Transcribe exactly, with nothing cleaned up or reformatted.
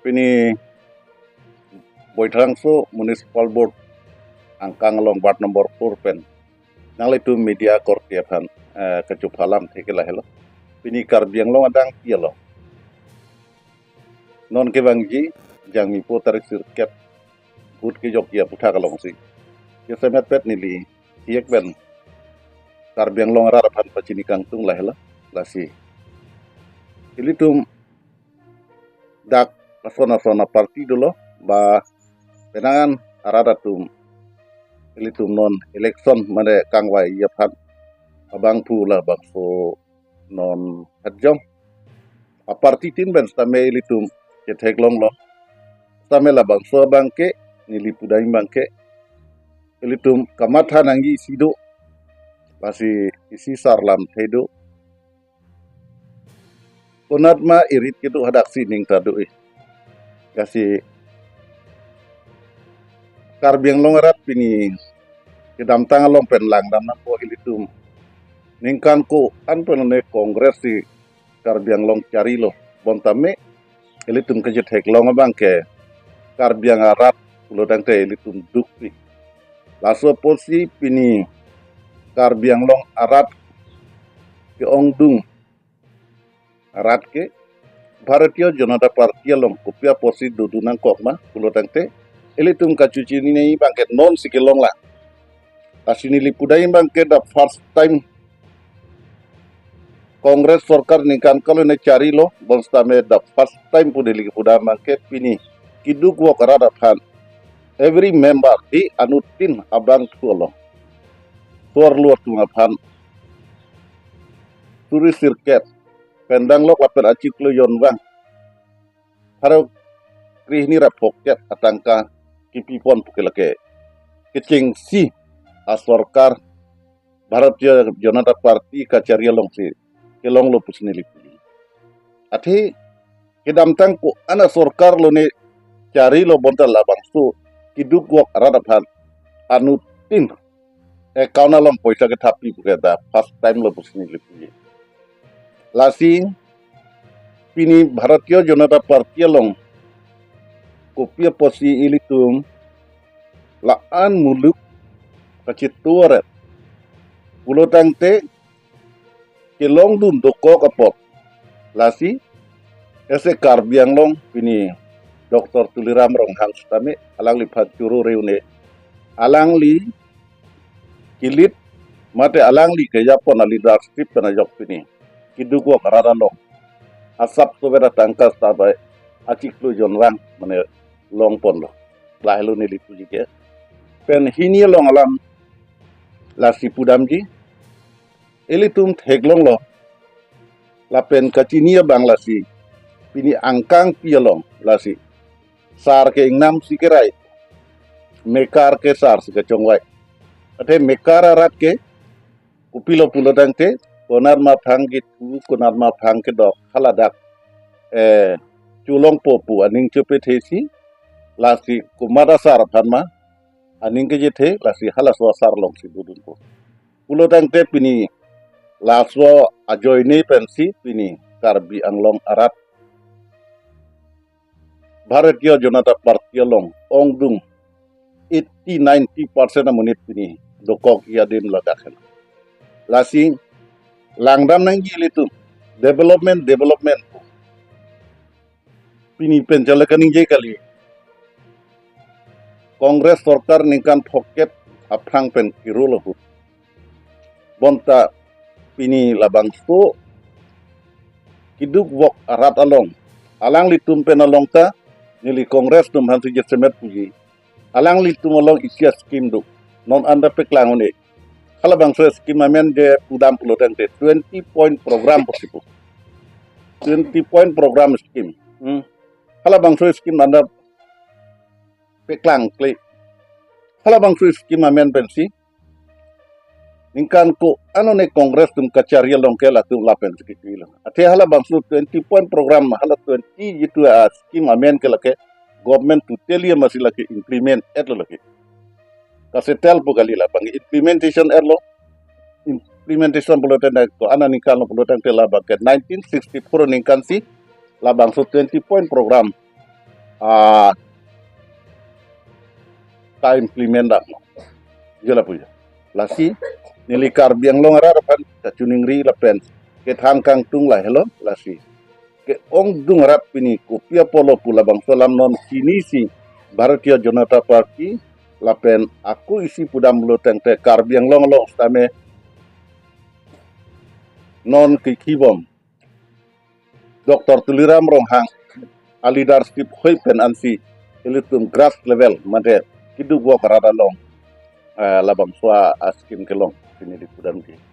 Pini Baithalangso Municipal Board angkang along ward number four pen nanglitum media korte aphan, eh, kachuphalam theke lahelo. Pini Karbi Anglong adang tialo. Non kevangji Jangmi po tarik sirkep vote kejokji aputhak alongsi, kesemet pet neli hiek pen Karbi Anglong arat aphan pachini kangtung lahelo. Lasi ilitum dak ason ason aparty dolo, ba penang an arat atum ilitum non election mane kangvai aphan abangphu labangso non hajong aparty tin pen sitame ilitum ketheklonglo. Sitame labangso abangke, neli pudam abangke, ilitum kamatha nangji isi do, lasi isi sarlamthe do. Konat ma irit kedo hadaksi ning ta do-i. Lasi Karbi Anglong arat pini kedamtang along pen langdam nangpo ilitum. Ningkan ko-an pen ne Congress si Karbi Anglong charilo. Bonta me ilitum kejetheklong abangke Karbi Anglong arat pulo tangte ilitum dukpi. Laso apotsi pini Karbi Anglong arat ke-ongdung arat ke Bharatiya Janata Party along kopi apotsi dodun nangkok ma pulo tangte, ilitum kachechinine abangke nonsi kelong lang. Lasi neli pudam abangke the first time Congress sorkar ningkan kalo ne charilo, bonsitame the first time pu neli pudam abangke pini keduk vok arat aphan every member di anuttin abangphu along, suarlo atum aphan suri sirkep pen danglok lapen achiklo jonvang pharo krehini ra phokep atangka kepipon pu ke lake kechengsi asorkar Bharatiya Janata Party kachari alongsi kelonglo pusi neli puji. Athe kedamtang ko-an asorkar lo ne charilo, bonta labangso keduk vok arat aphan anuttin account along poisa kethappi pu ke the first time lo pusi neli puji. Lasi pini Bharatiya Janata Party along kopi apotsi ilitum la-an muluk kachetoret pulo tangte kelongdun dokok apot. Lasi ese Karbi Anglong pini Doctor Tuliram Ronghang sitame alangliphan choro reune, alangli kilit mate alangli kejapon a leadership pen ajok pini keduk vok arat along asap sobe atangka sitame achiklo jonvang mane longponlo. Lahelo neli puji ke. Pen hini along alam lasi pudamji, ilitum theklonglo lapen kachini abang lasi pini angkangpi along lasi sar ke ingnamsi kerai, mekar ke sar si kachongvai. Athe mekar arat ke kopilo pulo tangte, konat ma phang kethu, konat ma phang kedok, haladak eh cholongpo pu aning chepethesi, lasi komat asar aphan ma aning kejethe, lasi halaso asar alongsi dodunpo. Pulo tangte pini laso ajoine pensi pini Karbi Anglong arat Bharatiya Janata Party along ongdung eighty ninety percent amonit pini dokok adim ladak hen. Lasi langdam nangji ilitum development, development pini pen jale kaningje kali. Congress sorkar ningkan phokep aphrang pen kirul ahut, bonta pini labangso keduk vok arat along alanglitum pen along ta neli Congress atum aphansi jasemet puji. Alanglitum along isi a-scheme do. Non anta paklang un-e. Halabangso scheme amen je pudam pulo tangte twenty point program pusi pu. Twenty point program scheme. Hmm. Halabangso scheme anta paklangkle. Halabangso scheme amen pensi ningkan ko-an ne Congress atum kachari along ke latum lapen si kikilo. Athe halabangso twenty point program, hala twenty jitu a-scheme amen ke lake government totally masi lake implement etlo lake. Kasetel pu kali, labang implementation etlo. Implementation pulo tangte ko-an aningkan lo pulo tangte labang ke nineteen sixty-four aningkan si labangso twenty point program, ah, ta implement dam. Jela puja. Lasi, neli Karbi Anglong arat aphan kachiningri lapen kethan kangtung lahelo, lasi. Ke-ongdung arat pini kopi apotlo pu labangso alam non chinisi Bharatiya Janata Party lapen ako isi pudamlo tangte Karbi Anglong along sitame non kekhibom Doctor Tuliram Ronghang a leadership hoi pen ansi ilitum grass level mate keduk vok arat along, eh, labangso a-scheme kelong pini di pudam ke.